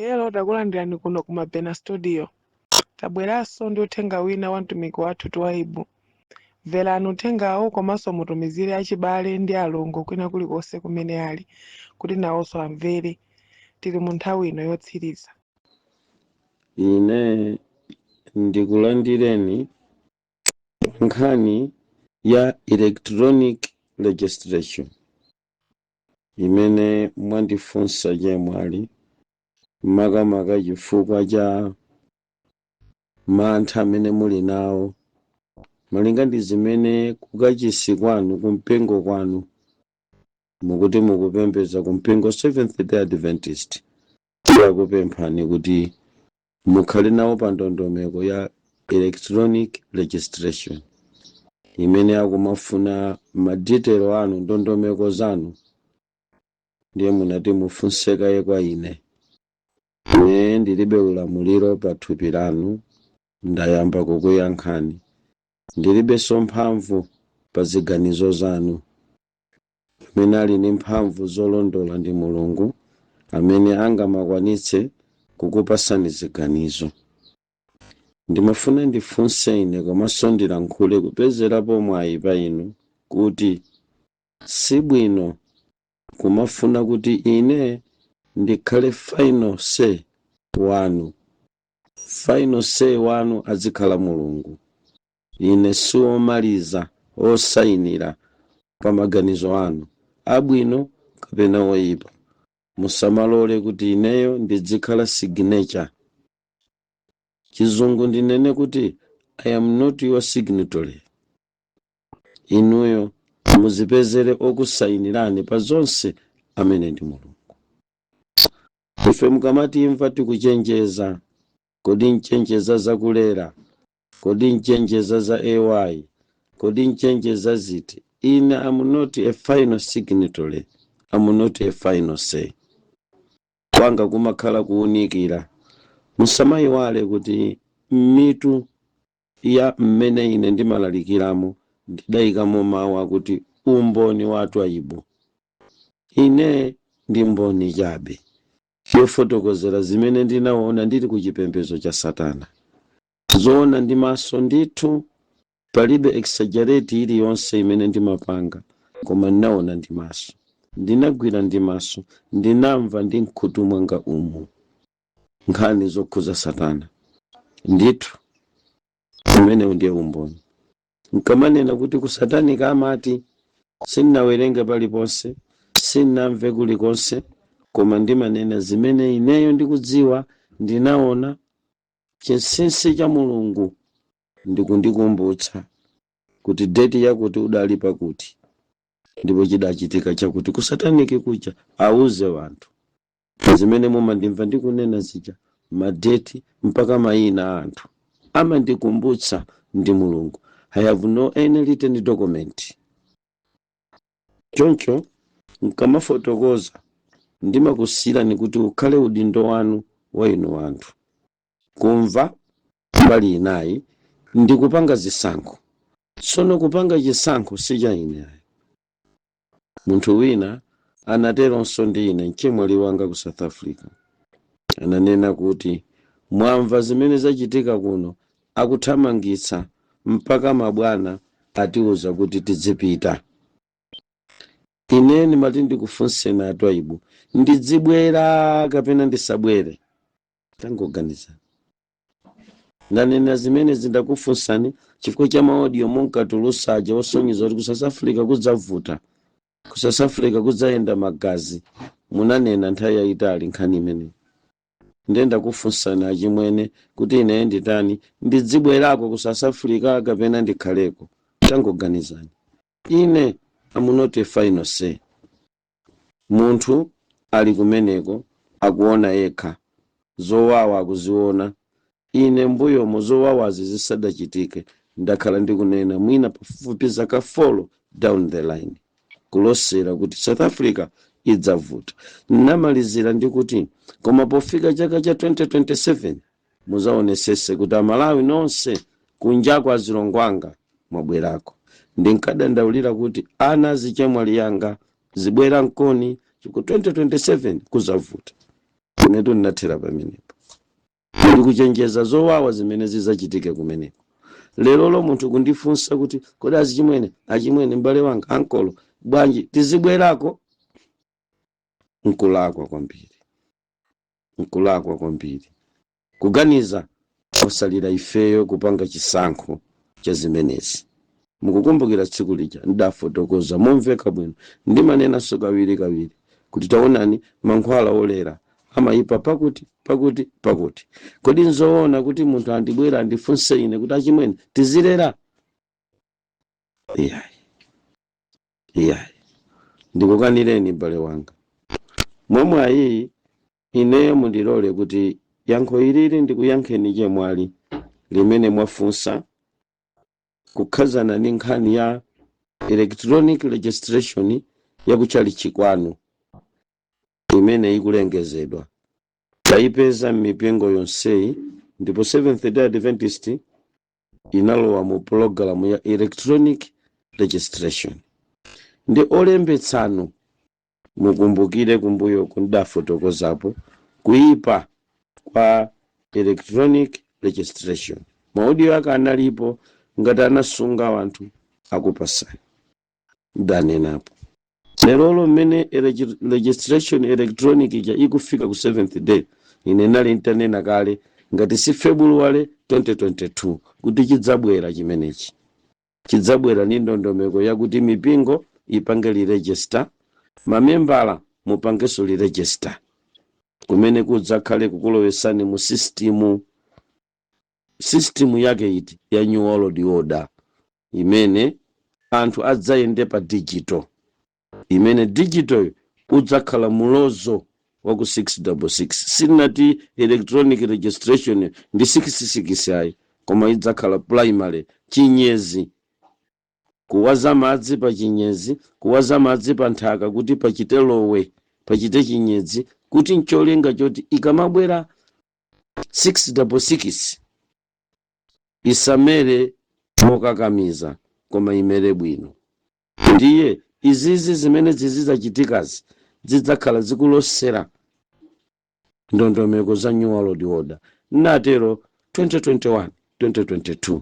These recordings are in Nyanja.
Hello, takulandirani kuno ku Mabena Studio. Tabweranso ndi uthenga wina wa mtumiki wathu Twaibu. Mverani uthengawo komanso mutumizire achibale ndi alongo kwina kulikonse kumene ali kuti nawonso amvere. Tili mu nthawi ino yotsiriza. Ine ndikulandireni nkhani ya electronic registration imene mwandifunsa chemwali, makamaka chifukwa cha mantha amene muli nawo malinga ndi zimene kukachisi kwanu, kumpingo kwanu, mukuti mukupembedza kumpingo Seventh Day Adventist, yakupemphani kuti mukhale nawo pa ndondomeko ya electronic registration imene akumafuna ma details anu, ndondomeko zanu. Ndiye munati mufunsekaye kwa ine. Ine ndilibe ulamuliro pa thupi lanu, ndayamba kukuyankhani. Ndilibenso mphamvu pa ziganizo zanu. Amene ali ndi mphamvu zolondola ndi Mulungu, amene angamakwanitse kukupasani ziganizo. Ndimafuna ndifunse ine komanso ndilankhule kupezerapo mwayi pa inu kuti sibwino kumafuna kuti ine ndikhale final say wanu. Final say wanu azikhala Mulungu. Ine siwomaliza osayinira pa maganizo anu, abwino kapena oyipa. Musamalole kuti ineyo ndizikhala signature. Chizungu ndinene kuti I am not your signatory. Inuyo muzipezere okusayinirani pa zonse, amene ndi Mulungu. Ife mukamatimva tikuchenjeza, kodi nchenjeza zakulera? Kodi nchenjeza za AI? Kodi nchenjeza ziti? Ine am not a final signatory, am not a final say. Kwanga kumakhala kuwunikira. Musamayiwale kuti mitu ya mmene ine ndimalalikiramo ndidayikamo mawu akuti "Umboni wa Twaibu". Ine ndi mboni chabe yofotokozera zimene ndinaona ndili ku chipembedzo cha satana, zoona ndi maso ndithu. Palibe exaggerate iliyonse imene ndimapanga, koma ndinaona ndi maso, ndinagwira ndi maso, ndinamva ndi mkhutu mwanga umu nkhani zokhuza satana ndithu. Umenewu ndiye umboni. Nkamanena kuti kusatanika amati, sindinawerenge paliponse, sindinamve kulikonse, koma ndimanena zimene ineyo ndikudziwa, ndinaona. Chinsinsi cha Mulungu ndikundikumbutsa kuti date yakuti udali pakuti ndipo chidachitika chakuti kusataniki kuja. Auze wanthu zimene mumandimva ndikunena zija, ma date mpaka mayina a anthu, amandikumbutsa ndi Mulungu. I have no any written document. Choncho nkamafotokoza ndimakusiyirani kuti ukhale udindo wanu wa inu anthu kumva mbali inayi ndi kupanga zisankho. Tsono kupanga chisankho si cha ine ayi. Munthu wina anateronso ndi ine, mchemwali wanga ku South Africa, ananena kuti mwamva zimene zachitika kuno, akuthamangitsa mpaka mabwana atiuza kuti tidzipita. Ine ndimati ndikufunseni atwaibu, ndidzibwera kapena ndisabwere? Tangoganiza. Ndanena zimene zindakufunsani chifukwa cha ma audio munkatulusaja osonyeza kuti ku South Africa kudzavuta, ku South Africa kudzayenda magazi. Munanena nthawi yayitali nkhani imeneyi. Ndiye ndakufunsani achimwene kuti ine nditani, ndidzibwerako ku South Africa kapena ndikhaleko? Tangoganizani. Ine am not a final say. Munthu ali kumeneko akuona yekha zowawa, akuziona. Ine mbuyomo zowawazi zisadachitike ndakhala ndikunena mwina pafupifupi zaka 4 down the line, kulosera kuti South Africa idzavuta. Namalizira ndi kuti koma pofika chaka cha 2027 muzaonesese kuti Amalawi nonse kunjako, azilongo anga mwabwerako. Ndinkadandaulira kuti ana azichemwali yanga zibwera mkoni chiku 2027 kuzavuta. Inetu ndinathera pamenepo, ndikuchenjeza zowawa zimene zizachitike kumeneko. Lero munthu kundifunsa kuti, "Kodi azichimwene, achimwene, m'bale wanga, ankolo, bwanji tizibwerako?" Nkulakwa kwambiri, nkulakwa kwambiri kuganiza osalira ifeyo kupanga chisankho cha zimenezi. Mukukumbukira tsiku lija ndafotokoza momveka bwino, ndimanenanso kawiri kawiri kuti taonani, mankhwala olera amayipa pakuti pakuti pakuti. Kodi nzoona kuti munthu andibwera andifunse ine kuti, "Achimwene, tizilera?" Iyayi, iyayi, ndikukanireni, m'bale wanga. Momwe ayi, ineyo mundilole kuti yankho ilili ndikuyankheni, chemwali, limene mwafunsa kukhazana ndi nkhani ya electronic registration yakuchalichi kwanu imene ikulengezedwa. Tayipeza m'mipingo yonseyi, ndipo Seventh Day Adventist inalowa mu pologalamu ya electronic registration ndi olembetsano. Mukumbukire kumbuyo kundafotokozapo kuyipa kwa electronic registration. Ma audio ake analipo, ngati anasunga wanthu akupasani. Ndanenapo lerolo mmene registration electronic ija ikufika ku Seventh Day, ine nali ntanena kale ngati si February 2022 kuti chidzabwera chimenechi, chidzabwera ndi ndondomeko yakuti mipingo ipange li-register, mamembala mupangenso li-register, kumene kudzakhale kukulowesani mu system. System yake iti? Ya New World Order, imene anthu adzayende pa digital, imene digital udzakhala mulozo wa ku 666. Sinati electronic registration ndi 66 ayi, koma idzakhala primary chinyezi, kuwaza madzi pa chinyezi, kuwaza madzi pa nthaka kuti pachite lowe, pachite chinyezi, kuti ncholinga choti ikamabwera 666 isamere mokakamiza, koma imere bwino. Ndiye izizi zimene zizizachitikazi zidzakhala zikulosera ndondomeko za New World Order. Natero 2021, 2022.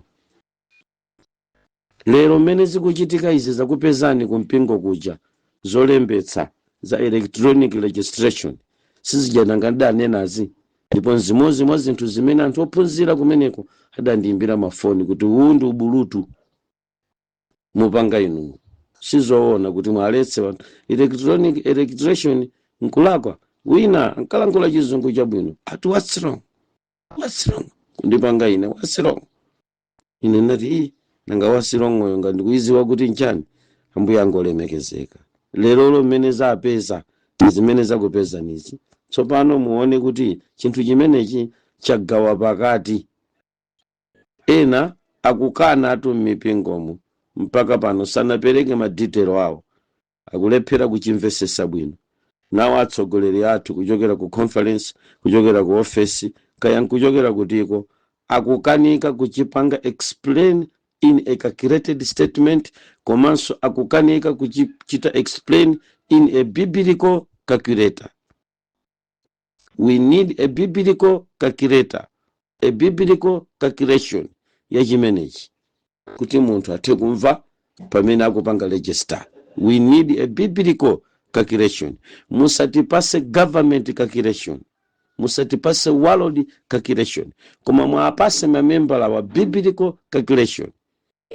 Lero mmene zikuchitika izi, zakupezani kumpingo kuja zolembetsa za electronic registration, sizijananga ndanenazi. Ndipo nzimodzi mwa zinthu zimene anthu ophunzira kumeneko adandiyimbira mafoni kuti uwu ndi ubulutu mupanga inu, sizoona kuti mwaletse wanthu electronic registration, nkulakwa. Wina ankalankhula Chizungu chabwino, ati, "What's wrong? What's wrong?" Kundipanga ine, "What's wrong?" Ine ndati, "Ii, nanga what's wrong oyo nga ndikuiziwa kuti nchani?" Ambuye angolemekezeka. Lerolo mmene zapeza ndi zimene zakupezanizi tsopano, muone kuti chinthu chimenechi chagawa pakati. Ena akukana atu m'mipingomo, mpaka pano sanapereke ma details awo, akulephera kuchimvesesa bwino. Nawo atsogoleri athu kuchokera ku conference, kuchokera ku ofesi, kaya nkuchokera kutiko, akukanika kuchipanga explain in a calculated statement, komanso akukanika kuchita explain in a biblical calculator. We need a biblical calculator, a biblical calculation ya chimenechi, kuti munthu athe kumva pamene akupanga register. We need a biblical calculation. Musatipase government calculation, musatipase world calculation, koma mwapase mamembala wa biblical calculation.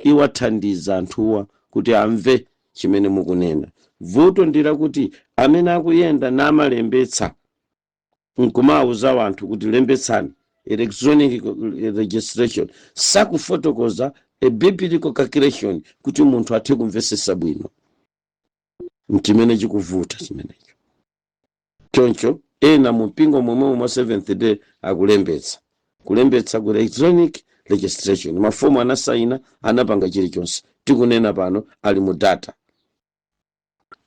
Iwathandiza anthuwa kuti amve chimene mukunena. Vuto ndilakuti amene akuyenda namalembetsa nkumawuza wanthu kuti lembetsani electronic registration, sakufotokoza a biblical calculation kuti munthu athe kumvesesa bwino. Nchimene chikuvuta chimenecho. Choncho ena mu mpingo momwe mwa Seventh Day akulembetsa, kulembetsa ku electronic registration, mafomu anasaina, anapanga chilichonse, tikunena pano ali mu data.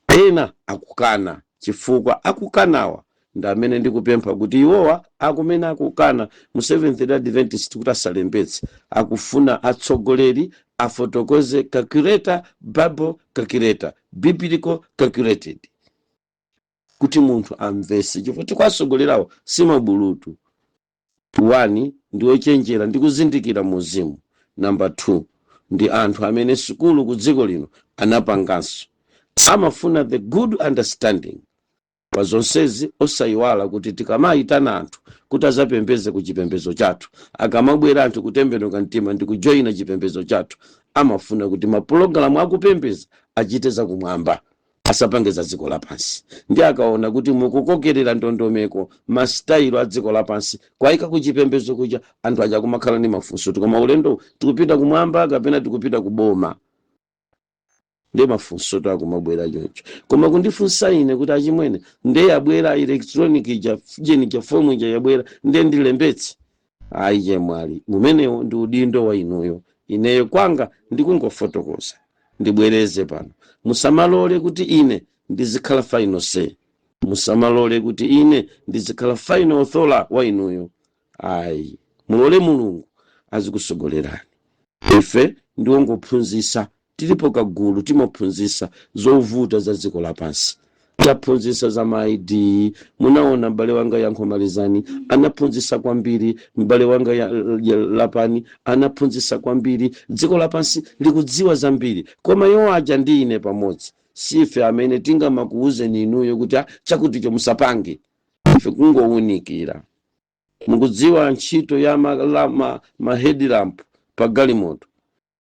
Ena akukana. Chifukwa akukanawa ndi amene ndikupempha kuti iwowa akumene akukana mu Seventh Day Adventist kuti asalembetse, akufuna atsogoleri afotokoze calculator, Bible calculator, biblical calculated. Kuti munthu amvese, chifukwa tikwasogolerawo simabulutu. 1, ndi ochenjera ndi kuzindikira muzimu. Number 2, ndi anthu amene sukulu ku dziko lino anapanganso, amafuna the good understanding pa zonsezi. Osayiwala kuti tikamayitana anthu kuti azapembeze ku chipembedzo chathu, akamabwera anthu kutembenuka mtima ndi kujoyina chipembedzo chathu, amafuna kuti mapulogalamu akupembeza achite zakumwamba, asapange za dziko lapansi. Ndi akaona kuti mukukokerera ndondomeko, masitayilo a dziko lapansi kwayika ku chipembedzo kuja, anthu aja kumakhala ndi mafunso kuti, "Koma ulendo tikupita kumwamba kapena tikupita kuboma?" Ndi mafunso to akumabwera choncho. Koma kundifunsa ine kuti, "Achimwene, nde yabwera electronic ija, jeni ija, fomu ija yabwera, nde ndilembetse?" Ayi chemwali, umenewo ndi udindo wa inuyo. Ineyo kwanga ndikungofotokoza. Ndibwereze pano, musamalole kuti ine ndizikhala final say, musamalole kuti ine ndizikhala final author wa inuyo, ayi. Mulole Mulungu azikusogolerani. Ife ndiwongophunzitsa, tilipo kagulu timaphunzitsa zovuta za dziko lapansi. Taphunzitsa za ma ID. Munaona m'bale wanga Yankho Malizani anaphunzitsa kwambiri, m'bale wanga Lapani anaphunzitsa kwambiri. Dziko lapansi likudziwa zambiri, koma iwo aja ndi ine pamodzi sife amene tingamakuwuzeni inuyo kuti, "Ah, chakuticho musapange." Ife kungowunikira. Mukudziwa ntchito ya ma headlamp pa galimoto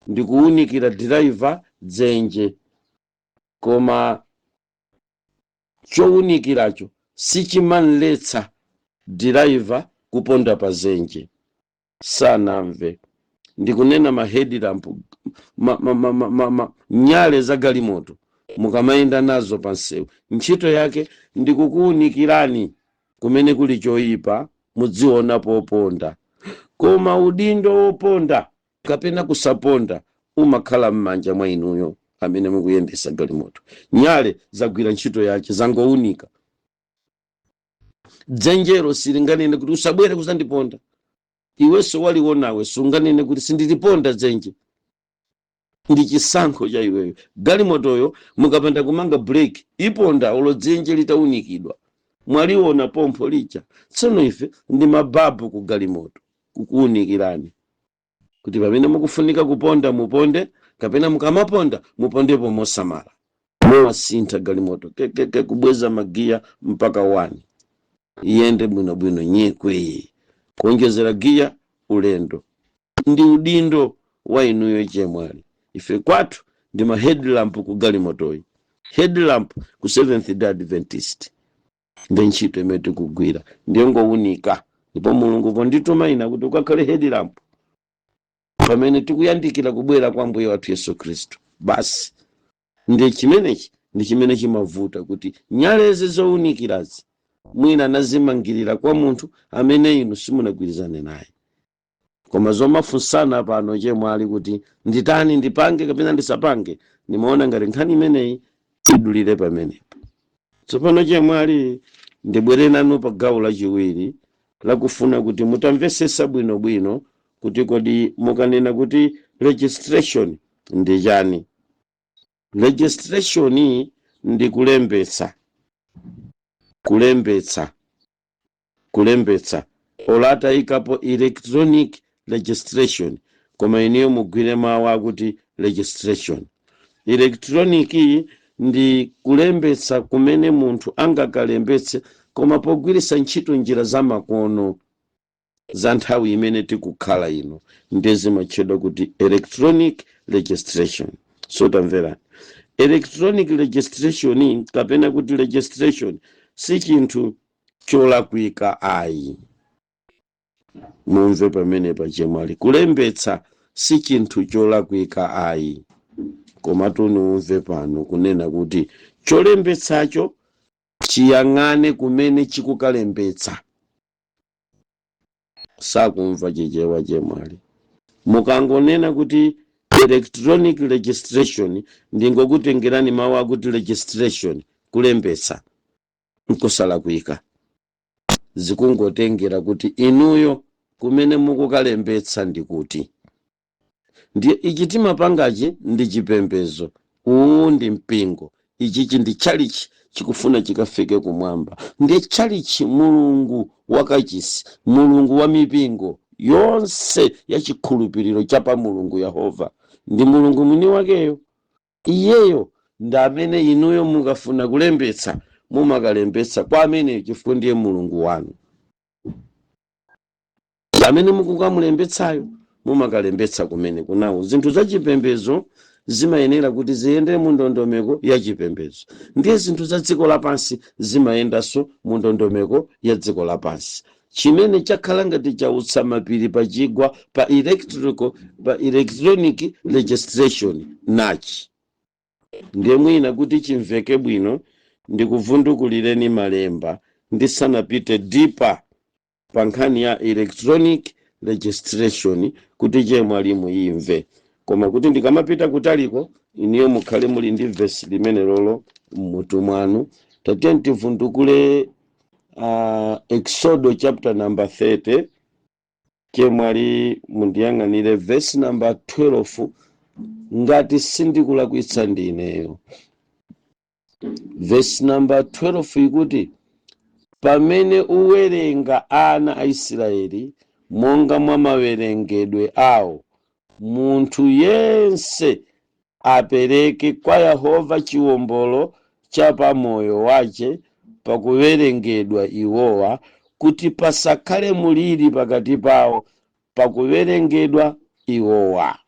ndikuwunikira driver dzenje, koma chowunikiracho sichimanletsa driver kuponda pa zenje. Sanamve? Ndikunena ma headlamp, nyale za galimoto mukamayenda nazo pa msewu, ntchito yake ndikukuwunikirani kumene kuli choyipa, mudziona poponda. Koma udindo woponda kapena kusaponda umakhala m'manja mwa inuyo amene mukuyendesa galimoto. Nyale zagwira ntchito yake, zangowunika. Dzenjero silinganene kuti, "Usabwere kuzandiponda." Iwenso walionawe sunganene kuti, "Sindiliponda dzenje." Ndi chisankho cha iweyo. Galimotoyo mukapanda kumanga breki iponda ulo dzenje litaunikidwa. Mwaliona pompho lija? Tsono ife ndi mababu ku galimoto, kukuwunikirani kuti pamene mukufunika kuponda muponde, kapena mukamaponda mupondepo mosamala, mowasintha galimoto kekeke, kubweza magiya mpaka 1, iyende bwinobwino, nyekwe, kuonjezera giya, ulendo. Ndi udindo wa inuyo chemwali. Ife kwathu ndi ma headlamp ku galimotoyi, headlamp ku Seventh Day Adventist. Ndi ntchito imene tikugwira, ndiyo ngowunika. Ndipo Mulungu pondituma ina kuti ukakhale headlamp pamene tikuyandikira kubwera kwa Mbuye wathu Yesu Khristu, basi. Ndi chimenechi ndi chimene chimavuta, kuti nyalezi zowunikirazi mwina anazimangirira kwa munthu amene inu simunagwirizane naye. Koma zomafunsana pano chemwali kuti nditani, ndipange kapena ndisapange, ndimaona ngati nkhani imeneyi idulire pamenepo. Tsopano chemwali, ndibwere nanu pa gawo lachiwiri lakufuna kuti mutamvesesa bwinobwino kuti kodi mukanena kuti registration ndi chani? Registration ndi kulembetsa, kulembetsa, kulembetsa. Olata ikapo electronic registration, koma iniyo mugwire mawu akuti registration. Electronic ndi kulembetsa kumene munthu angakalembetse, koma pogwiritsa ntchito njira zamakono za nthawi imene tikukhala ino, ndiye zimatchedwa kuti electronic registration. So tamverani, electronic registration kapena kuti registration si chinthu cholakwika ayi. Mumve pamene pachemwali, kulembetsa si chinthu cholakwika ayi, koma tuniumve pano kunena kuti cholembetsacho chiyang'ane kumene chikukalembetsa. Sakumva Chichewa chemwali? Mukangonena kuti electronic registration, ndingokutengerani mawu akuti registration, kulembetsa, nkosalakwika. Zikungotengera kuti inuyo kumene mukukalembetsa ndikuti. Ndiye ichi timapangachi ndi chipembezo, uwu ndi mpingo. Ichichi ndi chalichi chikufuna chikafike kumwamba. Ndiye chalichi, Mulungu wakachisi, Mulungu wa mipingo yonse ya chikhulupiriro cha pa Mulungu Yehova, ndi Mulungu mwini wakeyo. Iyeyo ndi amene inuyo mukafuna kulembetsa mumakalembetsa kwa ameneyo, chifukwa ndiye Mulungu wanu. Amene mukukamulembetsayo mumakalembetsa kumene kunawo. Zinthu zachipembedzo zimayenera kuti ziyende mu ndondomeko ya chipembedzo, ndiye zinthu za dziko lapansi zimayendanso mu ndondomeko ya dziko lapansi. Chimene chakhala ngati chautsa mapiri pachigwa pa electronic registration nachi. Ndiye mwina kuti chimveke bwino, ndikuvundukulireni malemba ndisanapite deeper pa nkhani ya electronic registration, kuti chemwali muyimve. Koma kuti ndikamapita kutaliko, iniyo mukhale muli ndi vesi limene lolo mmutu mwanu. Tatiye tivundukule Exodo chapter number 30. Chemwali, mundiyang'anire verse number 12 ngati sindikulakwitsa ndineyo. Verse number 12 ikuti, "Pamene uwerenga ana a Israeli monga mwa mawerengedwe awo, munthu yense apereke kwa Yehova chiwombolo cha pamoyo wace pakuwerengedwa iwowa, kuti pasakhale muliri pakati pawo pakuwerengedwa iwowa."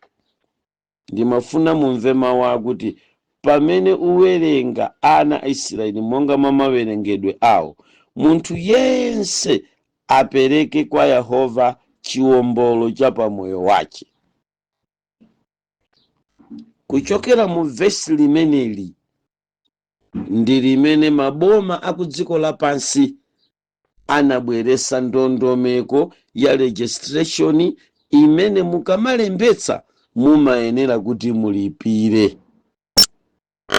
Ndimafuna mumve mawu akuti, "Pamene uwerenga ana a Israeli monga mwa mawerengedwe awo, munthu yense apereke kwa Yehova chiwombolo cha pamoyo wace." Kuchokera mu vesi limeneli ndi limene maboma aku dziko lapansi anabweresa ndondomeko ya registration, imene mukamalembetsa mumayenera kuti mulipire.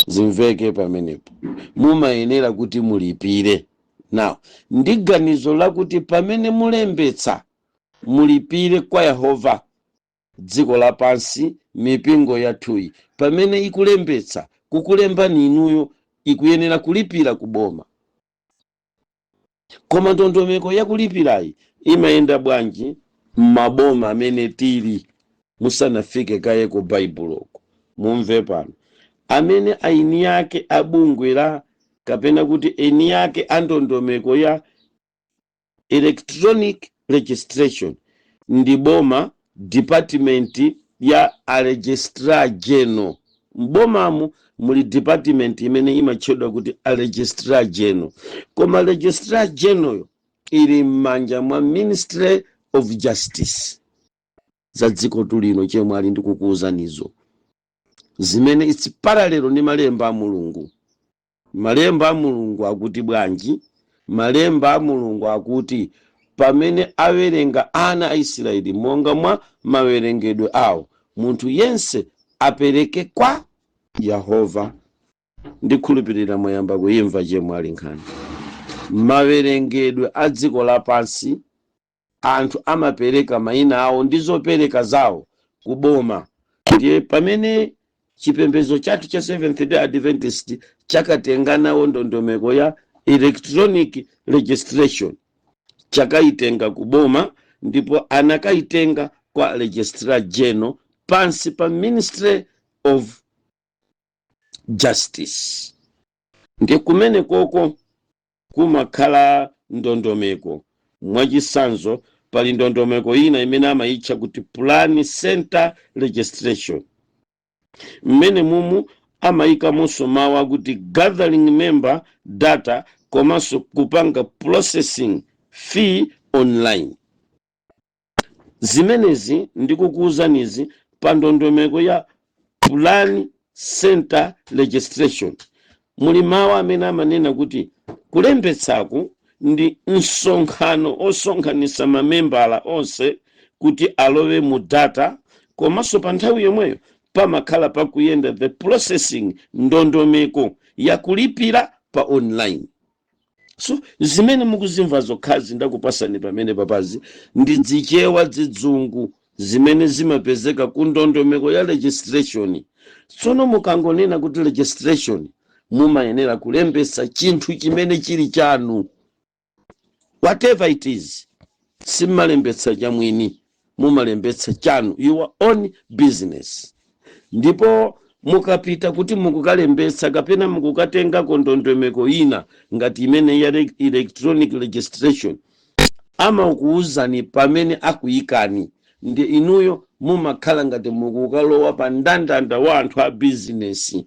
Zimveke pamenepo, mumayenera kuti mulipire. Now, ndi ganizo lakuti pamene mulembetsa mulipire kwa Yehova. Dziko lapansi, mipingo yathuyi, pamene ikulembetsa, kukulembani inuyo, ikuyenera kulipira kuboma. Koma ndondomeko yakulipirayi imayenda bwanji m'maboma amene tili? Musanafike kaye ku Baibuloko, mumve pano. Amene aini yake abungwe la, kapena kuti eni yake a ndondomeko ya electronic registration ndi boma, department ya a Registrar General. M'bomamu muli department imene imatchedwa kuti a Registrar General, koma Registrar General ili m'manja mwa Ministry of Justice. Za dziko tulino, chemwe ali ndikukuwuzanizo, zimene it's parallel ndi malemba a Mulungu. Malemba a Mulungu akuti bwanji? Malemba a Mulungu akuti, "Pamene awerenga ana a Israeli monga mwa mawerengedwe awo, munthu yense apereke kwa Yehova." Ndikhulupirira mwayamba kuyimva, chemwe ali, nkhani. Mawerengedwe a dziko lapansi, anthu amapereka mayina awo ndi zopereka zawo kuboma. Ndiye pamene chipembedzo chathu cha Seventh Day Adventist chakatenga nawo ndondomeko ya electronic registration, chakayitenga kuboma, ndipo anakayitenga kwa Registrar General pansi pa Ministry of Justice. Ndiye kumene koko kumakhala ndondomeko. Mwachisanzo, pali ndondomeko ina imene amayitcha kuti plan center registration. Mmene mumu amayikamonso mawu akuti gathering member data komanso kupanga processing fee online. Zimenezi ndikukuwuzanizi pa ndondomeko ya plan center registration, muli mawu amene amanena kuti kulembetsaku ndi msonkhano osonkhanitsa mamembala onse kuti alowe mu data, komanso pa nthawi yomweyo pamakhala pakuyenda the processing, ndondomeko yakulipira pa online. So zimene mukuzimva zokhazi ndakupasani pamene papazi ndi Zichewa zidzungu zimene zimapezeka ku ndondomeko ya registration. Tsono mukangonena kuti registration, Mumayenera kulembesa chinthu chimene chili chanu, whatever it is. Simmalembetsa chamwini, mumalembetsa chanu, your own business. Ndipo mukapita kuti mukukalembetsa kapena mukukatengako ndondomeko ina ngati imene ya electronic registration, amakuwuzani pamene akuyikani. Ndi inuyo mumakhala ngati mukukalowa pa ndandanda wa anthu a bizinesi.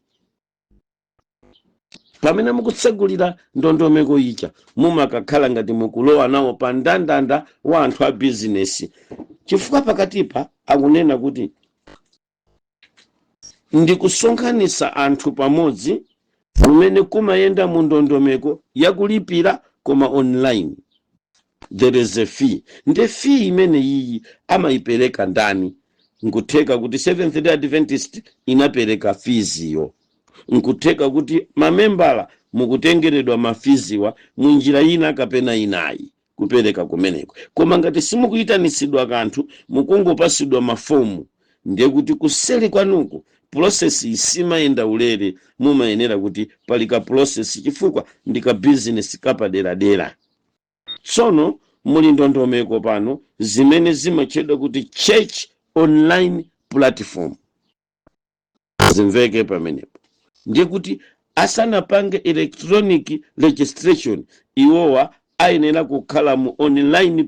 Pamene mukutsegulira ndondomeko ija, mumakakhala ngati mukulowa nawo pa ndandanda wa anthu a bizinesi, chifukwa pakatipa akunena kuti ndikusonkhanitsa anthu pamodzi kumene kumayenda mu ndondomeko yakulipira, koma online there is a fee. Nde fee imene iyi amayipereka ndani? Nkutheka kuti Seventh Day Adventist inapereka feesyo, nkutheka kuti mamembala mukutengeredwa mafeeswa munjira ina kapena inayi kupereka kumeneko. Koma ngati simukuyitanisidwa kanthu, mukungopasidwa mafomu, ndiye kuti kuseli kwanuku process isimayenda ulere. Mumayenera kuti pali ka process, chifukwa ndi ka business kapaderadera. Tsono muli ndondomeko pano zimene zimatchedwa kuti church online platform. Zimveke pamenepo. Ndiye kuti asanapange electronic registration, iwowa ayenera kukhala mu online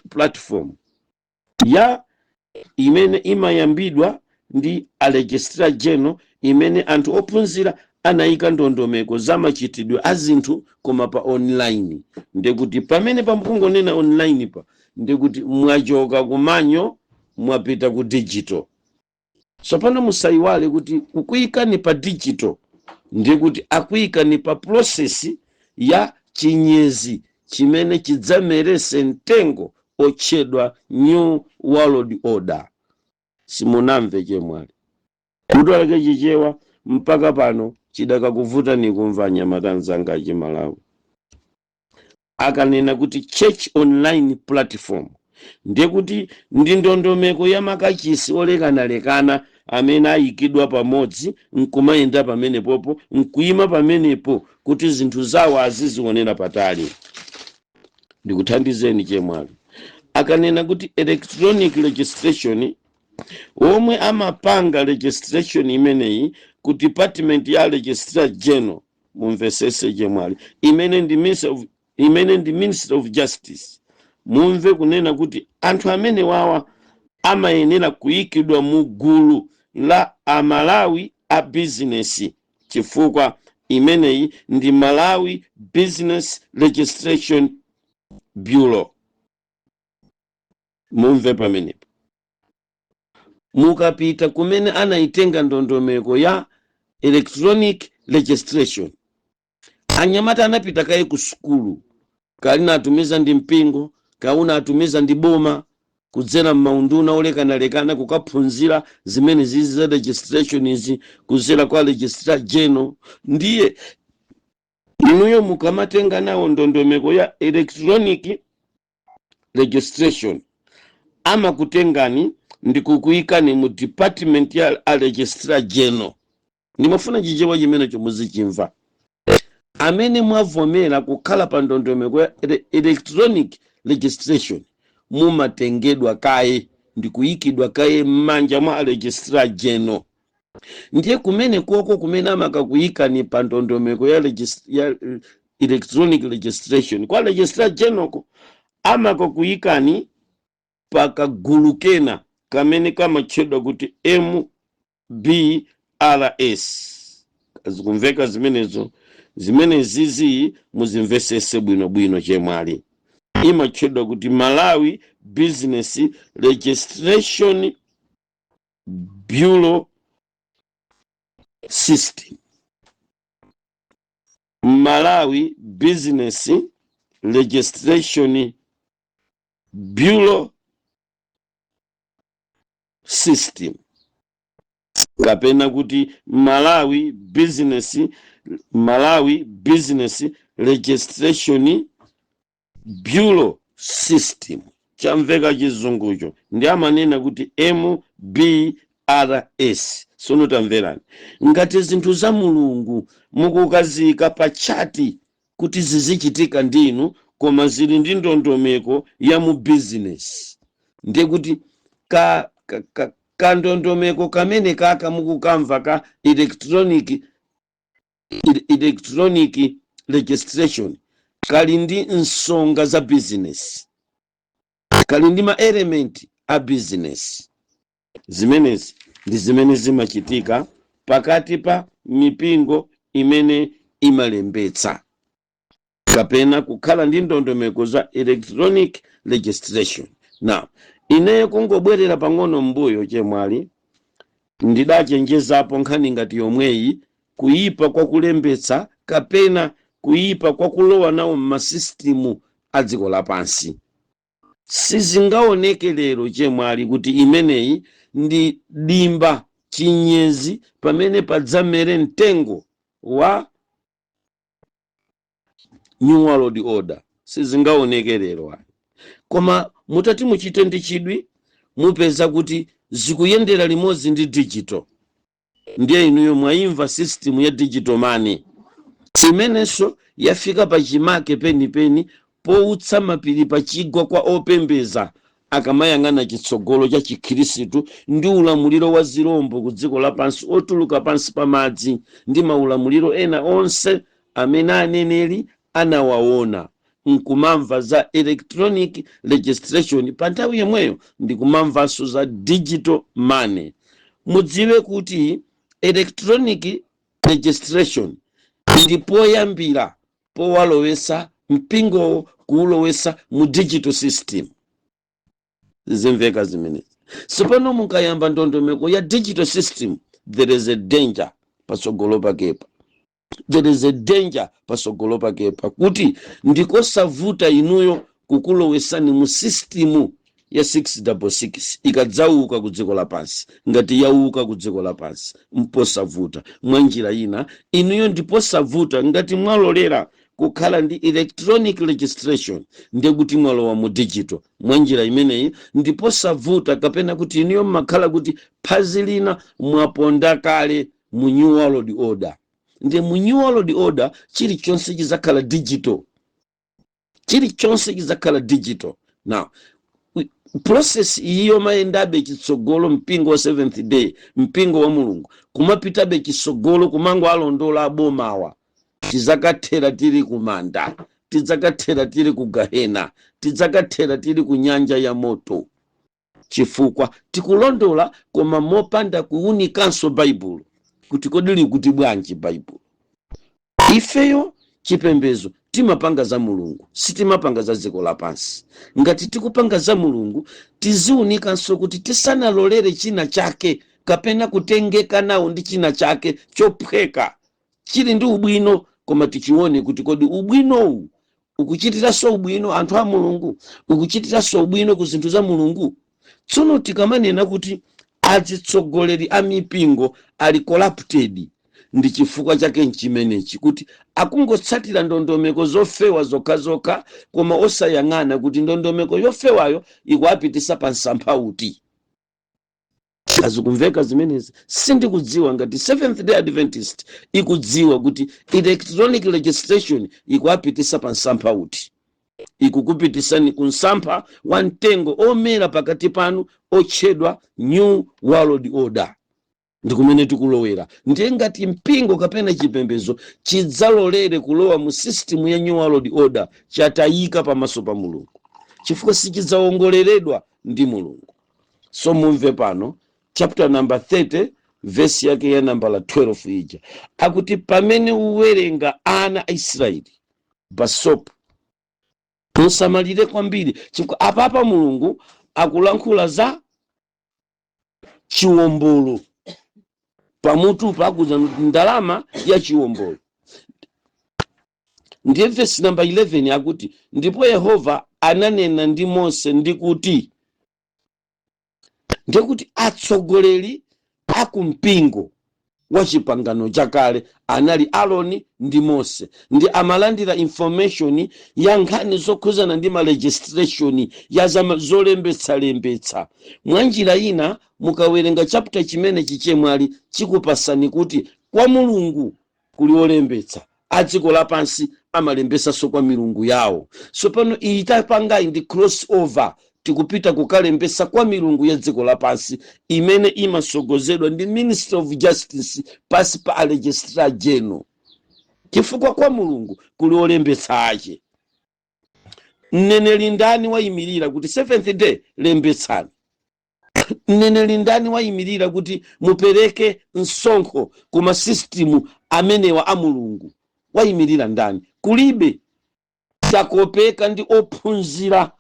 platform ya imene imayambidwa ndi a Registrar General, imene anthu ophunzira anayika ndondomeko za machitidwe a zinthu koma pa online. Ndekuti pamene pamukungonena online pa, ndekuti mwachoka ku manual, mwapita ku digital. Tsopano musayiwale kuti kukuyikani pa digital ndikuti akuyikani pa process ya chinyezi chimene chidzamerese mtengo otchedwa New World Order. Simunamve, chemwali? Kuti aleke Chichewa mpaka pano chidakakuvutani kumva. Anyamata anzanga Achimalawi, akanena kuti church online platform, ndiye kuti ndi ndondomeko ya makachisi olekanalekana amene ayikidwa pamodzi nkumayenda pamenepopo, nkuyima pamenepo kuti zinthu zawo azizionera patali. Ndikuthandizeni, chemwali. Akanena kuti electronic registration, omwe amapanga registration imeneyi ku department ya Registrar General, mumvesese chemwali, imene ndi Minister of Justice. Mumve kunena kuti anthu amene wawa amayenera kuyikidwa mu gulu la Amalawi a bizinesi, chifukwa imeneyi ndi Malawi Business Registration Bureau. Mumve pamenepo. Mukapita kumene anayitenga ndondomeko ya electronic registration, anyamata anapita kaye ku sukulu, kalina atumiza ndi mpingo, kauna atumiza ndi boma kudzera m'maunduna olekanalekana, kukaphunzira zimene zizi za registration izi kudzera kwa Registrar General. Ndiye inuyo mukamatenga nawo ndondomeko ya electronic registration, amakutengani ndikukuyikani mu department ya a Registrar General. Ndimafuna Chichewa chimenecho muzichimva. Amene mwavomera kukhala pa ndondomeko ya electronic registration, mumatengedwa kaye ndikuyikidwa kaye m'manja mwa a Registrar General. Ndiye kumene koko kumene amakakuyikani pa ndondomeko ya electronic registration kwa Registrar General ko, amakakuyikani pa kagulu kena kamene kamatchedwa kuti MBRS. Zikumveka zimenezo? Zimene zizi muzimvesese bwinobwino, chemwali. Imatchedwa kuti Malawi Business Registration Bureau System, Malawi Business Registration Bureau System, kapena kuti Malawi Business Registration Bureau System. Chamveka chizungucho? Ndi amanena kuti MBRS. IRS. Sono tamverani, ngati zinthu za Mulungu mukukazika pa chati kuti zizichitika ndinu, koma zili ndi ndondomeko ya mu business, ndiye kuti ka ndondomeko kamene kaka mukukamva ka electronic registration kali ndi nsonga za business, kali ndi ma element a business. Zimenezi ndi zimene zimachitika pakati pa mipingo imene imalembetsa kapena kukhala ndi ndondomeko za electronic registration. Now, ineyo kungobwerera pang'ono mbuyo, chemwali, ndidachenjezapo nkhani ngati yomweyi, kuyipa kwa kulembetsa kapena kuyipa kwa kulowa nawo m'masystem a dziko lapansi. Sizingaoneke lero, chemwali, kuti imeneyi ndi dimba, chinyezi pamene padzamere mtengo wa New World Order. Sizingaoneke lero ayi, koma mutati muchite ndi chidwi, mupeza kuti zikuyendera limodzi ndi digital. Ndiye inuyo mwayimva system ya digital money imenenso yafika pachimake penipeni poutsa mapiri pachigwa kwa opembeza akamayang'ana chitsogolo cha Chikhirisitu ndi ulamuliro wa zirombo ku dziko lapansi otuluka pansi pa madzi ndi maulamuliro ena onse amene aneneri anawaona, nkumamva za electronic registration pa nthawi yomweyo ndikumamvanso za digital money. Mudziwe kuti electronic registration ndi poyambira powalowesa mpingowo, kuwulowesa mu digital system. Zimveka zimenezi? Sipano mukayamba ndondomeko ya digital system, there is a danger patsogolo pakepa. There is a danger patsogolo pakepa kuti ndikosavuta inuyo kukulowesani mu system ya 666 ikadzauka ku dziko lapansi. Ngati yauka ku dziko lapansi, mposavuta. Mwa njira ina, inuyo ndiposavuta ngati mwalolera kukhala ndi electronic registration, ndiye kuti mwalowa mu digital. Mwa njira imeneyi ndiposavuta, kapena kuti inuyo mmakhala kuti phazi lina mwaponda kale mu New World Order. Ndiye mu New World Order chilichonse chizakhala digital, chilichonse chizakhala digital. Now, process iyi yomayendabe chitsogolo, mpingo wa Seventh Day, mpingo wa Mulungu, kumapitabe chitsogolo, kumango alondola abomawa, tizakathera tili kumanda, tidzakathera tili ku gahena, tidzakathera tili ku nyanja ya moto, chifukwa tikulondola koma mopanda kuwunikanso Baibulo kuti kodi likuti bwanji Baibulo. Ifeyo chipembedzo timapanga za Mulungu, sitimapanga za dziko lapansi. Ngati tikupanga za Mulungu, tiziwunikanso kuti tisanalolere china chake kapena kutengeka nawo ndi china chake chophweka chili ndi ubwino, koma tichione kuti kodi ubwinowu ukuchitiranso ubwino anthu a Mulungu, ukuchitiranso ubwino ku zinthu za Mulungu? Tsono tikamanena kuti atsogoleri a mipingo ali corrupted, ndi chifukwa chake nchimenechi, kuti akungotsatira ndondomeko zofewa zokhazokha, koma osayang'ana kuti ndondomeko yofewayo ikuapitisa pa msampha uti. Azikumveka zimenezi? Sindikudziwa ngati Seventh Day Adventist ikudziwa kuti electronic registration ikuapitisa pa msampha uti. Ikukupitisani ku msampha wa mtengo omera pakati panu otchedwa New World Order. Ndi kumene tikulowera. Ndiye ngati mpingo kapena chipembedzo chidzalolere kulowa mu system ya New World Order, chatayika pamaso pa Mulungu, chifukwa sichidzawongoleredwa ndi Mulungu. So mumve pano chapter number 30, verse yake ya nambala 12 ija, akuti pamene uwerenga ana a Israeli basopo, musamalire kwambiri, chifukwa apapa Mulungu akulankhula za chiwombolo. Pamutu pakuza ndalama ya chiwombolo. Ndiye verse number 11 akuti, "Ndipo Yehova ananena ndi Mose ndi kuti." Ndiye kuti atsogoleri akumpingo Wa Chipangano Chakale anali Aroni ndi Mose, ndi amalandira information ya nkhani zokhuzana ndi ma registration ya zolembetsalembetsa. Mwa njira ina, mukawerenga chapter chimene chichemwali chikupasani kuti kwa Mulungu kuli olembetsa, a dziko lapansi amalembesanso kwa milungu yawo. So pano iyi tapangayi ndi cross over, tikupita kukalembesa kwa milungu ya dziko lapansi imene imasogozedwa ndi Ministry of Justice pasi pa a Registrar General, chifukwa kwa Mulungu kuli olembetsa ache. Mneneri ndani wayimirira kuti Seventh Day lembetsani? Mneneri ndani wayimirira kuti mupereke msonkho ku masystem amenewa a Mulungu? Wayimirira ndani? Kulibe. Takopeka ndi ophunzira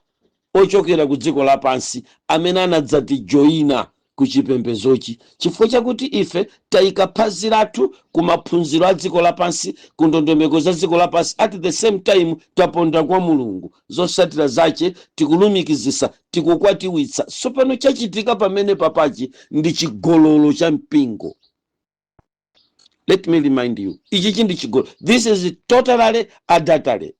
ochokera ku dziko lapansi amene anadzatijoyina ku chipembezochi, chifukwa chakuti ife tayika phazi lathu ku maphunziro a dziko lapansi, ku ndondomeko za dziko lapansi, at the same time taponda kwa Mulungu. Zosatira zache tikulumikizisa, tikukwatiwitsa. Tsopano chachitika pamene papachi ndi chigololo cha mpingo. Let me remind you, ichi ndi chigololo. This is totally adultery.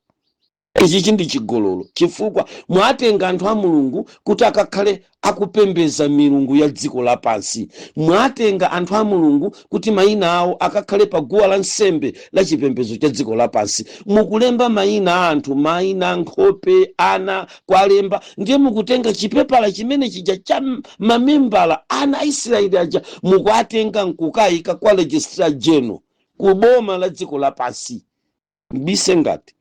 Ichi ndi chigololo, chifukwa mwatenga anthu a Mulungu kuti akakhale akupembeza milungu ya dziko lapansi. Mwatenga anthu a Mulungu kuti mayina awo akakhale pa guwa la nsembe la chipembedzo cha dziko lapansi. Mukulemba mayina a anthu, mayina, nkhope, ana kwalemba. Ndiye mukutenga chipepala chimene chija cha mamembala ana a Israeli aja, mukuatenga nkukayika kwa Registrar General ku boma la dziko lapansi. Mbise ngati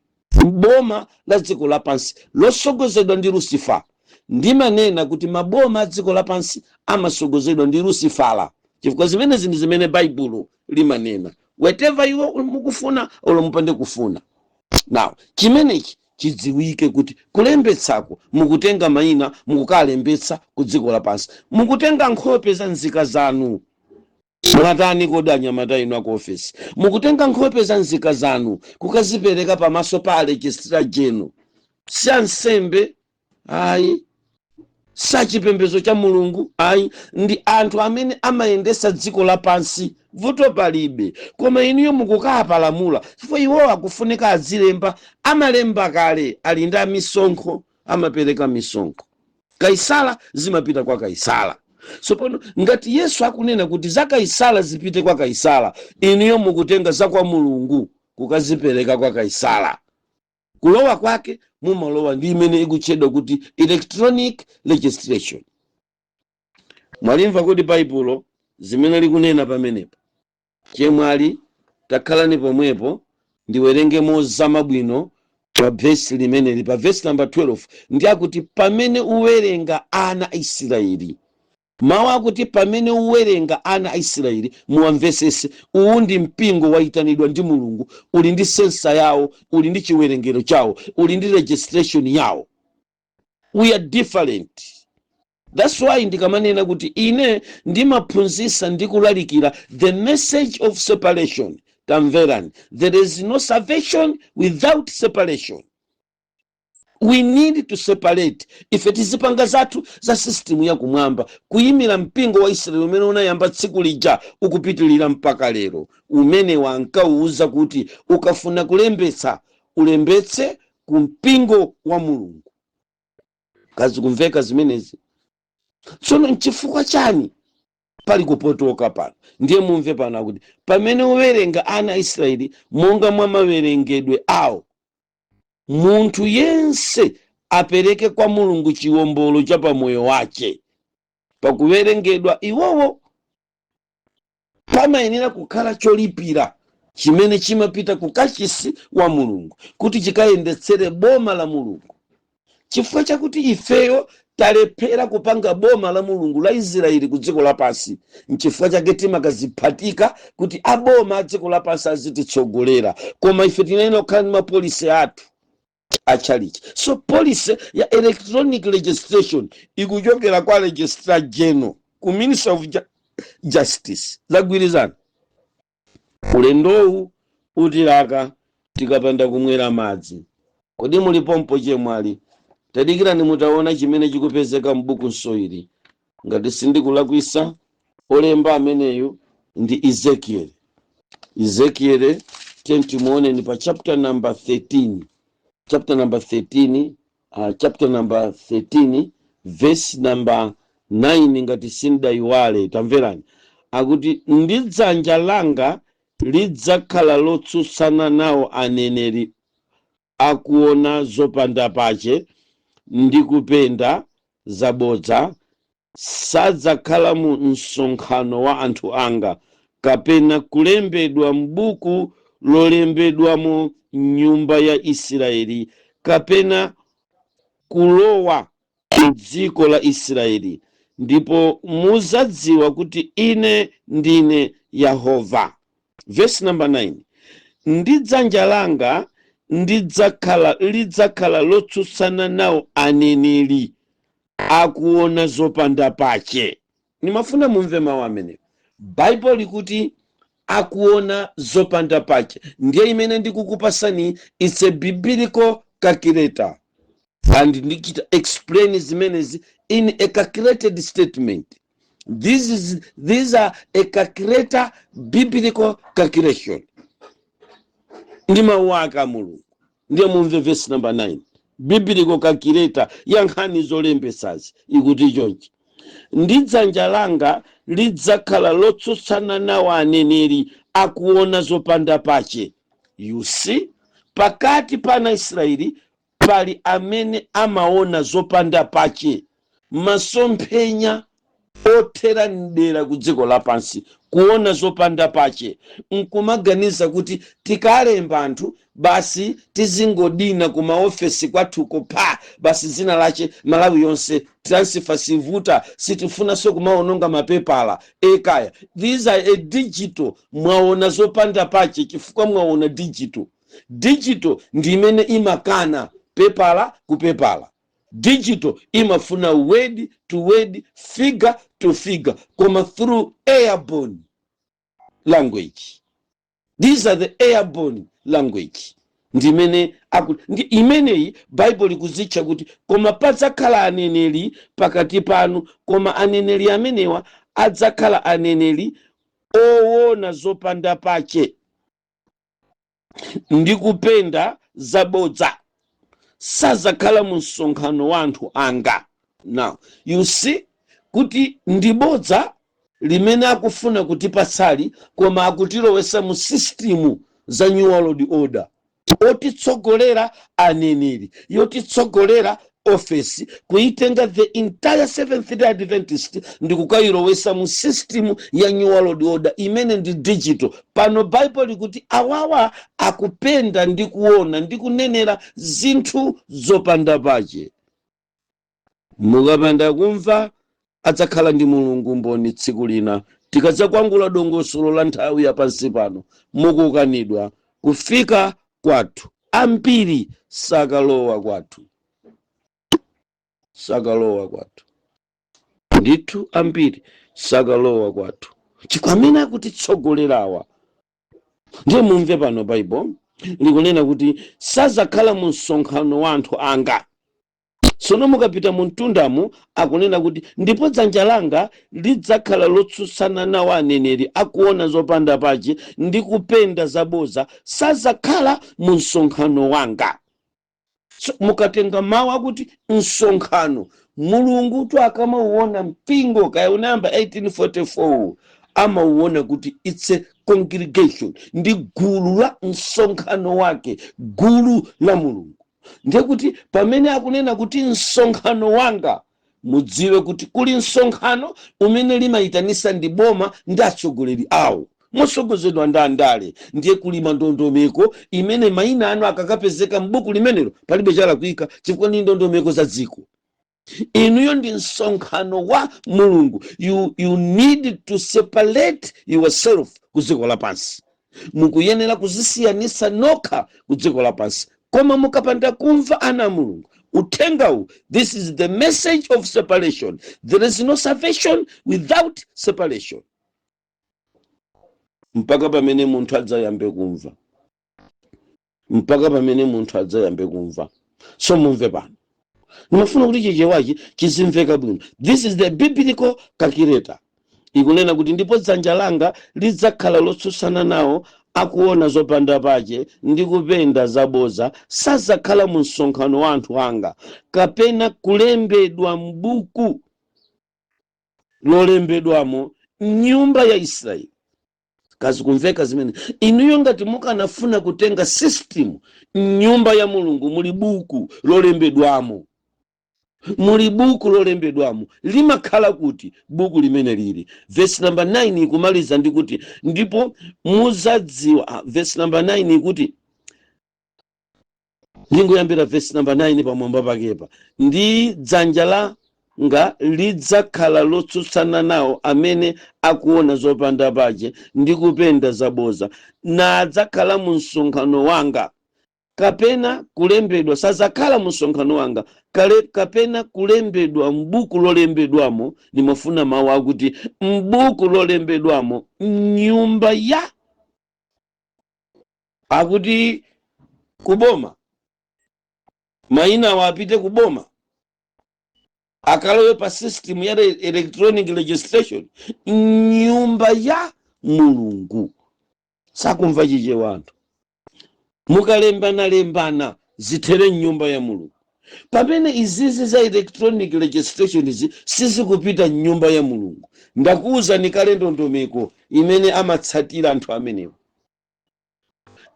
boma la dziko lapansi losogozedwa ndi Lucifer. Ndimanena kuti maboma a dziko lapansi amasogozedwa ndi Lucifera, chifukwa zimenezi ndi zimene Baibulo limanena, whatever iwo mukufuna olo mupande kufuna. Now chimenechi chidziwike kuti kulembetsako mukutenga mayina, mukukalembetsa ku dziko lapansi, mukutenga nkhope za nzika zanu. Mwatani kodi anyamata inu aku ofesi? Mukutenga nkhope za nzika zanu kukazipereka pamaso pa Registrar General. Si ansembe ayi, sachipembedzo cha Mulungu ayi, ndi anthu amene amayendesa dziko lapansi. Vuto palibe, koma inuyo mukukapalamula, chifukwa iwowo akufunika azilemba. Amalemba kale, ali ndi amisonkho, amapereka misonkho. Kaisala zimapita kwa Kaisala. Tsopano ngati Yesu akunena kuti za Kaisala zipite kwa Kaisala, inuyo mukutenga za kwa Mulungu kukazipereka kwa Kaisala. Kulowa kwake mumalowa ndi imene ikutchedwa kuti electronic registration. Mwalimva kuti Baibulo zimene likunena pamenepo? Chemwali, takhalani pomwepo, ndiwerenge mozama bwino pa vesi limeneli. Pa vesi namba 12 ndi akuti, "Pamene uwerenga ana a Israeli." Mawu akuti "pamene uwerenga ana a Israeli" muwamvesese. Uwu ndi mpingo wayitanidwa ndi Mulungu, uli ndi census yawo, uli ndi chiwerengero chawo, uli ndi registration yawo. We are different. That's why ndikamanena kuti ine ndimaphunzitsa ndi kulalikira the message of separation. Tamverani, there is no salvation without separation. We need to separate. Ife tizipanga zathu za system yakumwamba, kuyimira mpingo wa Israeli umene unayamba tsiku lija ukupitilira mpaka lero, umene wankauwuza kuti ukafuna kulembetsa, ulembetse ku mpingo wa Mulungu. Kazi kumveka zimenezi? Tsono nchifukwa chani pali kupotoka pano? Ndiye mumve pano akuti, "Pamene uwerenga ana a Israeli monga mwa mawerengedwe awo, munthu yense apereke kwa Mulungu chiwombolo cha pamoyo wache." Pakuwerengedwa iwowo pamayenera kukhala cholipira chimene chimapita ku kachisi wa Mulungu kuti chikayendetsere boma la Mulungu. Chifukwa chakuti ifeyo talephera kupanga boma la Mulungu la Israeli ku dziko lapansi, nchifukwa chake timakaziphatika kuti aboma a dziko lapansi azititsogolera, koma ife tinayenera kukhala ndi mapolicy athu achalichi. So policy ya electronic registration ikuchokera kwa Registrar General ku Minister of Justice. Zagwirizana. Ulendowu utilaka tikapanda kumwera madzi. Kodi mulipompo chemwali? Tadikirani mutaona chimene chikupezeka m'buku nsoili. Ngati sindikulakwisa, olemba ameneyu Ndi Ezekiel. Ezekiel, tiye timuone, ni pa chapter number 13, chapter number 13, chapter number 13 verse number 9, ngati sindayiwale. Tamverani, akuti, "Ndi dzanja langa lidzakhala lotsutsana nawo aneneri akuona zopanda pache ndi kupenda zabodza. Sadzakhala mu msonkhano wa anthu anga, kapena kulembedwa m'buku lolembedwamo nyumba ya Israeli, kapena kulowa m'dziko la Israeli, ndipo mudzadziwa kuti ine ndine Yehova." Verse number 9: "Ndi dzanja langa lidzakhala lotsutsana nawo aneneri akuona zopanda pache." Nimafuna mumve mawu amenewo. Baibulo likuti akuona zopanda pache. Ndiye imene ndikukupasani, it's a biblical calculator, and ndichita explain zimenezi in a calculated statement. These are a calculator, biblical calculation, ndi mawu ake a Mulungu. Ndiye mumve verse number 9. Biblical calculator ya nkhani zolembesazi ikuti chonchi: "Ndi dzanja langa lidzakhala lotsutsana nawo aneneri akuona zopanda pache." You see, pakati pa ana Israeli pali amene amaona zopanda pache, masomphenya othera mdera ku dziko lapansi, kuona zopanda pache, nkumaganiza kuti tikalemba anthu basi, tizingodina ku maofesi kwathuko pha basi, dzina lache Malawi yonse, transfer sivuta, sitifunanso kumaononga mapepala ekaya. These are a digital. Mwaona zopanda pache chifukwa mwaona digital. Digital ndi imene imakana pepala ku pepala. Digital imafuna word to word, figure to figure, koma through airborne language. These are the airborne language. Ndimene akuti ndi imeneyi Baibulo ikuzitcha kuti, "Koma padzakhala aneneri pakati panu, koma aneneri amenewa adzakhala aneneri owona zopanda pache ndi kupenda zabodza, sazakhala mu msonkhano wa anthu anga." Now you see kuti ndi bodza limene akufuna kutipatsali, koma akutilowesa mu system za New World Order, otitsogolera aneneri, yotitsogolera ofesi, kuitenga the entire Seventh Day Adventist ndi kukayilowesa mu system ya New World Order imene ndi digital. Pano Bible likuti awawa akupenda ndi kuona ndi kunenera zinthu zopanda pache. Mukapanda kumva, adzakhala ndi Mulungu mboni tsiku lina tikadzakwangula dongosolo la nthawi yapansi pano, mukukanidwa kufika kwathu. Ambiri sakalowa kwathu, sakalowa kwathu ndithu, ambiri sakalowa kwathu chifukwa amene akutitsogolerawa. Ndiye mumve pano, Baibo likunena kuti sazakhala mu msonkhano wa anthu anga. Tsono mukapita mu mtundamu, akunena kuti, "Ndipo dzanja langa lidzakhala lotsutsana nawo aneneri akuona zopanda pache ndi kupenda zaboza, sazakhala mu msonkhano wanga." So, mukatenga mawu akuti msonkhano, Mulungu tu akamauona mpingo, kaya unayamba 1844, amauona kuti it's a congregation, ndi gulu la msonkhano wake, gulu la Mulungu. Ndiye kuti pamene akunena kuti msonkhano wanga, mudziwe kuti kuli msonkhano umene limayitanisa ndi boma ndi atsogoleri awo mosogozedwa ndi andale. Ndiye kuli ndondomeko imene mayina anu akakapezeka m'buku limenelo, palibe chalakwika, chifukwa ndi ndondomeko za dziko. Inuyo ndi msonkhano wa Mulungu. You need to separate yourself ku dziko lapansi. Mukuyenera kuzisiyanisa nokha ku dziko lapansi. Koma mukapanda kumva, ana a Mulungu, uthengawu, this is the message of separation. There is no salvation without separation, mpaka pamene munthu adzayambe kumva, mpaka pamene munthu adzayambe kumva. So mumve pano, ndimafuna kuti Chichewachi chizimveka bwino. This is the biblical calculator. Ikunena kuti, "Ndipo dzanja langa lidzakhala lotsutsana nawo akuona zopanda pache ndi kupenda zaboza, sazakhala mu msonkhano wa anthu anga, kapena kulembedwa m'buku lolembedwamo nyumba ya Israeli." Kazi kumveka zimene inuyo ngati mukanafuna kutenga system mnyumba ya Mulungu, muli buku lolembedwamo, muli buku lolembedwamo. Limakhala kuti buku limene lili? Verse number 9 ikumaliza ndi kuti, "Ndipo muzadziwa." Verse number 9 ikuti, ndingoyambira verse number 9 pamwamba pakepa, "Ndi dzanja langa lidzakhala lotsutsana nawo amene akuona zopanda pache ndi kupenda zaboza, nadzakhala mu msonkhano wanga, kapena kulembedwa, sazakhala mu msonkhano wanga kale, kapena kulembedwa m'buku lolembedwamo." Nimafuna mawu akuti m'buku lolembedwamo nyumba ya, akuti kuboma, mayina awo apite kuboma, akalowe pa system ya electronic registration nyumba ya Mulungu. Sakumva Chichewa anthu. Mukalembana-lembana, zithere mnyumba ya Mulungu. Pamene izizi za electronic registration izi sizikupita mnyumba ya Mulungu. Ndakuwuzani kale ndondomeko imene amatsatira anthu amenewa.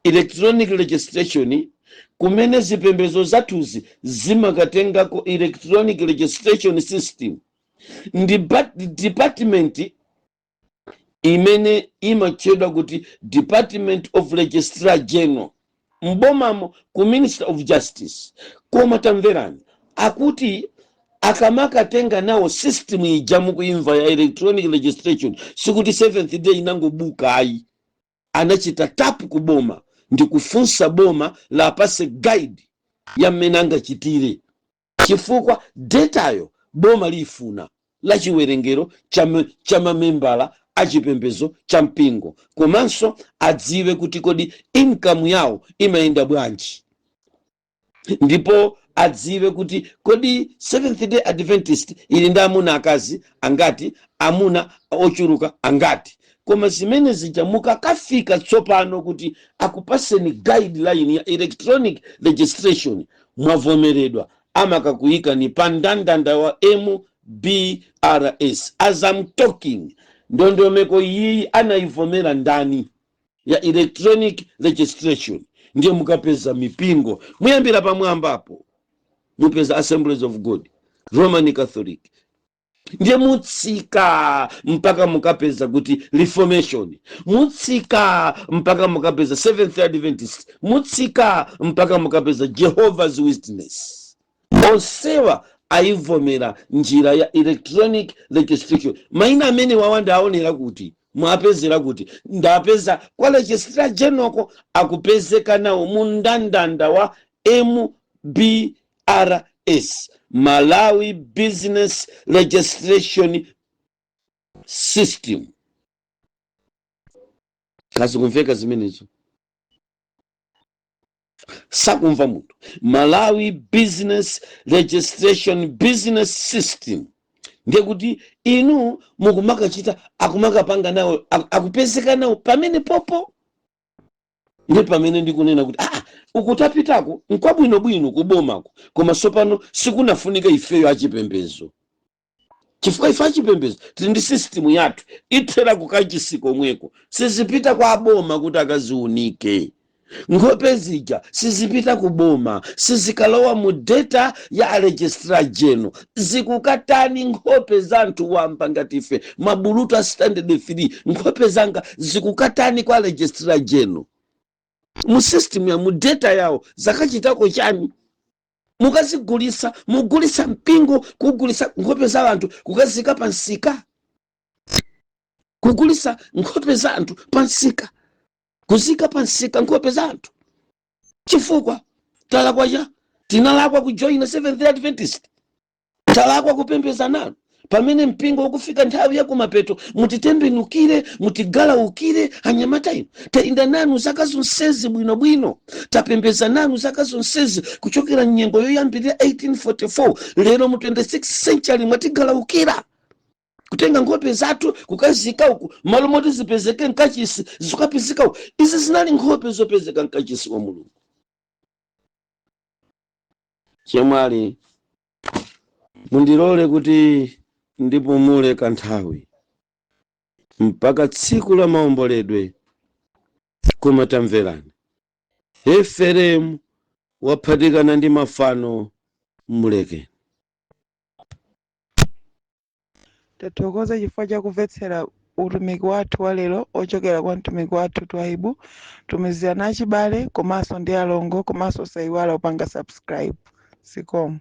Electronic registration, kumene zipembedzo zathuzi zimakatengako electronic registration system, ndi department imene imatchedwa kuti Department of Registrar General mbomamo, ku Minister of Justice. Koma tamverani, akuti akamakatenga nawo system ija mukuimva ya electronic registration, sikuti Seventh Day inangobuka ayi. Anachita tap kuboma ndi kufunsa boma lapase guide ya mmene angachitire, chifukwa datayo boma lifuna la chiwerengero cha mamembala achipembedzo cha mpingo, komanso adziwe kuti kodi income yawo imayenda bwanji, ndipo adziwe kuti kodi Seventh Day Adventist ili ndi amuna, akazi angati, amuna ochuluka angati. Koma zimene zija mukakafika tsopano kuti akupaseni guideline ya electronic registration, mwavomeredwa, amakakuyikani pa mndandanda wa MBRS. As I'm talking, ndondomeko iyi anayivomera ndani ya electronic registration? Ndiye mukapeza mipingo, muyambira pamwambapo, mupeza Assemblies of God, Roman Catholic, ndiye mutsika mpaka mukapeza kuti Reformation, mutsika mpaka mukapeza Seventh Adventist, mutsika mpaka mukapeza Jehovah's Witness. Onsewa ayivomera njira ya electronic registration. Mayina amene wawa ndaonera kuti mwapezera kuti ndapeza kwa Registrar General, akupezeka nawo mu mndandanda wa MBRS, Malawi Business Registration System. Kazi kumveka zimenezo? Sakumva munthu. Malawi Business Registration Business System. Ndiye kuti inu mukumakachita, akumakapanga nawo, akupezeka nawo pamene popo. Ndi pamene ndikunena kuti ukutapitako nkwabwinobwino kubomako, koma sopano sikunafunika ifeyo achipembezo, chifukwa ife achipembezo tili ndi system yathu, ithera kukachisi komweko, sizipita kwa aboma kuti akaziunike. Nkhope zija sizipita kuboma, sizikalowa mu data ya Registrar General. Zikukatani nkhope za anthu wamba ngati ife, mabulutu a standard 3? Nkhope zanga zikukatani kwa Registrar General mu system ya mu data yawo? Zakachitako chani? Mukazigulisa, mugulisa mpingo, kugulisa nkhope za anthu, kukazika pa nsika, kugulisa nkhope za anthu pa nsika, kuzika pa nsika nkhope za anthu. Chifukwa talakwa cha tinalakwa kujoyina Seventh Adventist? Talakwa kupembeza nanu pamene mpingo ukufika nthawi ya kumapeto? Mutitembenukire, mutigalaukire. Anyamata inu, tayenda nanu zaka zonsezi bwinobwino, tapembeza nanu zaka zonsezi kuchokera mnyengo yoyambirira 1844, lero mu 26th century mwatigalawukira. Kutenga nkhope zathu kukazika uku, malo moti zipezeke mkachisi, zikapezeka uku. Izi zinali nkhope zopezeka mkachisi wa Mulungu. Chemwali, mundilole kuti ndipumule kanthawi mpaka tsiku la maomboledwe. Koma tamverani, Efereimu waphatikana ndi mafano, mulekeni. Tathokoza chifukwa cha kumvetsera utumiki wathu wa lero ochokera kwa mtumiki wathu Twaibu. Tumizirani achibale komanso ndi alongo, komanso osayiwala kupanga subscribe. Zikomo.